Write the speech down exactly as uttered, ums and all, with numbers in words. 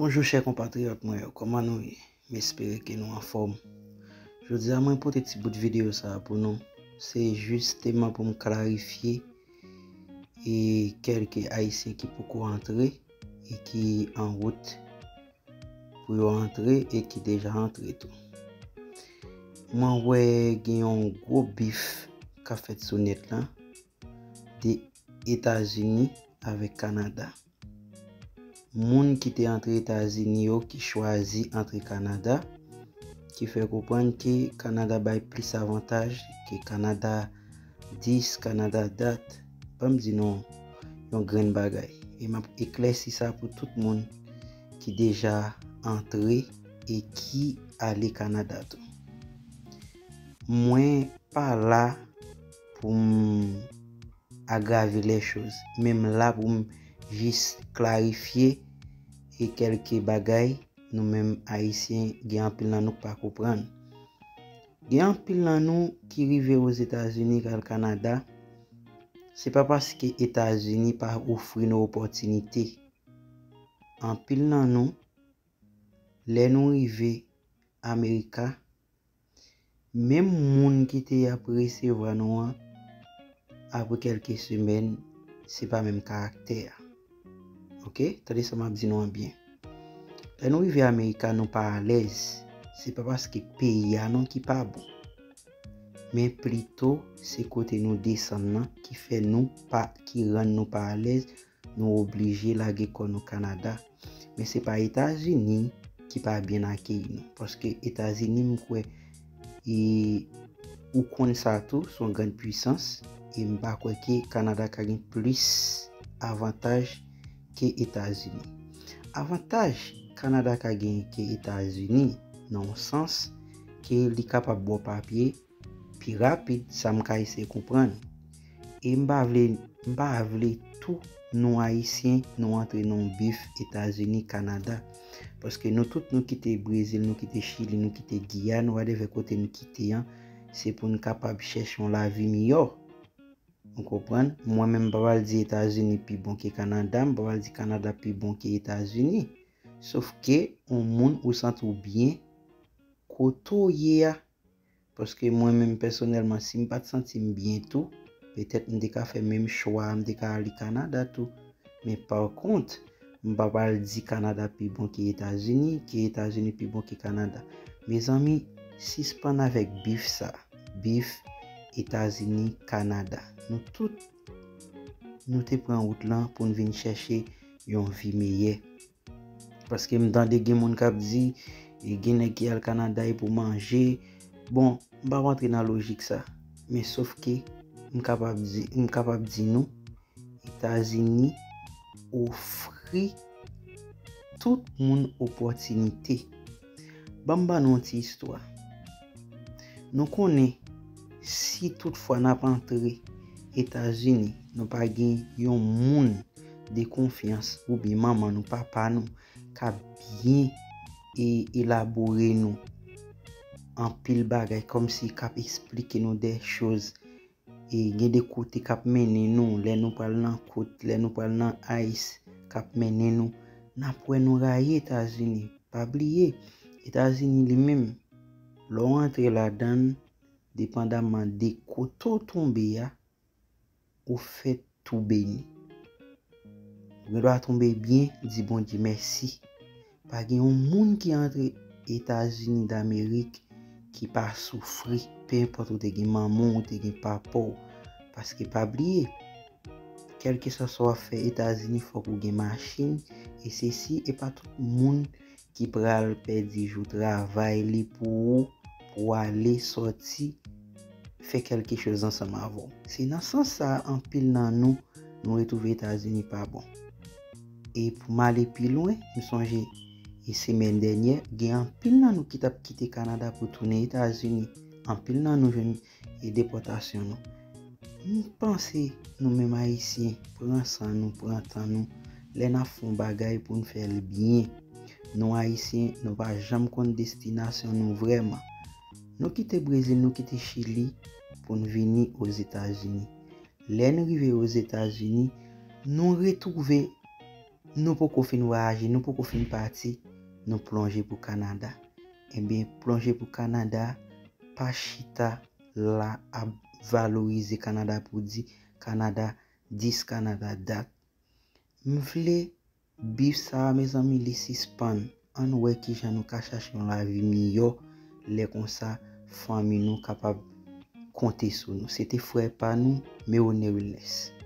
Bonjou chè konpatriyòt mwen yo, kòman nou ye? M espere ke nou anfòm. Jodi a mwen pote ti bout videyo sa a pou nou. Se jisteman pou m klarifye e kèlke Ayisyen ki poko antre e ki an wout pou yo antre e ki deja antre tou. Mwen wè gen yon gwo bif k ap fèt sou nèt lan de Etazini avèk Kanada. Moun ki te antre Etazini yo ki chwazi antre Kanada, ki fè konprann ke Kanada bay plis avantaj, ke Kanada dis, Kanada dat. Ban m di nou yon grenn bagay. E m ap eklèsi sa pou tout moun ki deja antre e ki ale Kanada tou. Mwen pa la pou m agrave lè choz, men m la pou m jis klarifye e kèlke bagay nou menm Ayisyen gen anpil nan nou k pa konprann. Gen anpil nan nou ki rive Ozetazini k al Kanada, se pa paske Etazini pa ofri nou opòtinite. Anpil nan nou, lè nou rive Amerika, menm moun ki te ap resevwa nou an, apre kèlke semèn, se pa menm karaktè a. Oke? Tande sa m ap di nou an byen. Lè nou rive Amerika, nou pa alèz. Se pa paske peyi a non ki pa bon. Men plito, se kote nou desann nan ki fè nou pa, ki rann nou pa alèz, nou oblije lage kò nou Kanada. Men se pa Etazini ki pa byen akeyi nou. Paske Etazini, m kwè, e, ou konn sa tou, se yon grann pwisans, e m pa kwè ke Kanada ka gen plis avantaj ke Etazini. Avantaj Kanada ka gen ke Etazini, nan yon sans, ke li kapab ba w papye pi rapid, sa m ka eseye konprann. E m pa vle, m pa vle tou nou Ayisyen, nou antre nan yon bif Etazini, Kanada. Paske nou tout nou kite Brezil, nou kite Chili, nou kite Giyàn, whatever kote nou kite an, se pou n kapab chèche yon lavi miyò. Ou konprann? Mwen menm, m pa pral di Etazini pi bon ke Kanada, m pa pral di Kanada pi bon ke Etazini. Sof ke yon moun ou santi w byen kote w ye a. Paske mwen menm pèsonèlman, si m pa t santi m byen tou, petèt m te ka fè menm chwa a, m te ka ale Kanada tou. Men pa kont, m pa pral di Kanada pi bon ke Etazini, ke Etazini pi bon ke Kanada. Mezanmi, sispann avèk bif sa. Bif Etazini, Kanada. Nou tout, nou te pran wout lan pou n vin chèche yon vi meyè. Paske m tande gen moun k ap di, e, gen nèg ki al Kanada e pou manje. Bon, m pa rantre nan lojik sa. Men sof ke m kapab di, m kapab di nou, Etazini ofri tout moun opòtinite. Ban m ban nou yon ti istwa. Nou konnen, si toutfwa n ap antre Etazini, nou pa gen yon moun de konfyans oubyen manman nou, papa nou, k ap byen e elabore nou anpil bagay, kòmsi k ap esplike nou de choz. E gen de kote k ap mennen nou, lè nou pral nan kot, lè nou pral nan ice, k ap mennen nou. N ap wè nou rayi Etazini. Pa bliye, Etazini li menm, lè w antre ladan l, depandamman de kote w tonbe a, ou fèt tou beni. Ou gen dwa tonbe byen, di Bondye mèsi. Pa gen yon moun ki antre Etazini Damerik ki pa soufri, pe enpòt ou te gen manman w, ou te gen papa w. Paske pa bliye, kèlkeswa sa w ap fè Etazini, fòk ou gen machin, e se si, e pa tout moun ki pral pèdi jou travay li pou ou, pou w ale sòti, fè kèlke choz ansanm avè w. Se nan sans sa a, anpil nan nou, nou retwouve Etazini pa bon. E pou m ale pi lwen, m sonje, e semèn dènyè, gen anpil nan nou ki t ap kite Kanada pou tounen Etazini. Anpil nan nou jwenn e depòtasyon nou. M panse nou menm Ayisyen, pran san nou, pran tan nou, lè n ap fè yon bagay pou n fè l byen. Nou Ayisyen, nou pa janm konn destinasyon nou vrèman. Nou kite Brezil, nou kite Chili pou n vini Ozetazini. Lè n rive Ozetazini, nou retwouve Nou poko fin vwayaje, nou poko fin pati, nou plonje pou Kanada. Ebyen, plonje pou Kanada pa chita la ap valorize Kanada pou di Kanada this, Kanada that. M vle bif sa a, mezanmi, li sispann. Ann wè kijan nou ka chache yon lavi miyò, lè konsa fanmi nou kapab konte sou nou. Se te frè pa nou, Meone Wilnes.